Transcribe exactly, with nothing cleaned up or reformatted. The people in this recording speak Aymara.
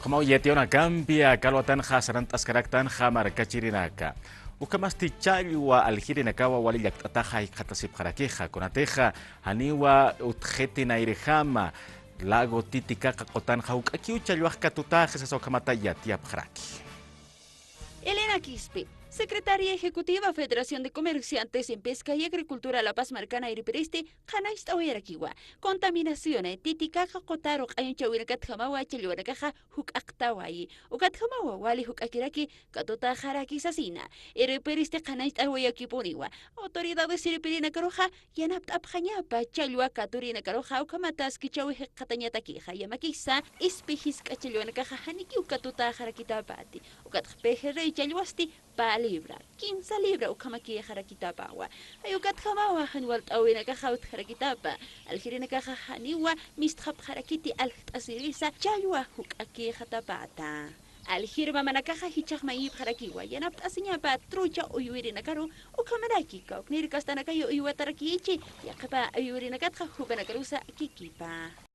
Mau yatiyawnakampi aka alwatanxa sarant'askaraktanxa markachirinaka. Ukhamasti challwa aljirinakawa wali llakt'ataxa jikxatasipxarakixa, kunatixa janiwa utjiti nayrjama lago Titicaca qutanxa juk'akiw challwax katutaxi sasa ukhamata yatiyapxaraki. Elena Quispe, secretaria ejecutiva Federación de Comerciantes en Pesca y Agricultura La Paz markana irpiristi, qhanañcht'awayarakiwa contaminación Titicaca qutaru q'añuchawinakatjamawa challwanakaxa juk'aqtawayi, ukatjamawa wali juk'akiraki katutaxaraki sasina. Irpiristi qhanañcht'awayakipuniwa autoridades irpirinakaruxa yanapt'apxañapa challwa katurinakaruxa, ukhamata askichawi jikxatañatakixa yamakisa ispi jisk'a challwanakaxa janikiw katutaxarakitapati. Ukatxa pejerrey challwasti pä libra, kimsa libra ukhamakixarakitapawa. Jay ukatjamawa jan walt'äwinakaxa utjarakitapa. Aljirinakaxa janiwa mistxapxarakiti aljt'asirisa challwa juk'akixatapata. Aljir mamanakaxa jichhax mayipxarakiwa yanapt'asiñapa trucha uywirinakaru, ukhamaraki kawknir kastanakayu uywatarakiyichi, yaqhipa uywirinakatxa jupanakarusa kikipa.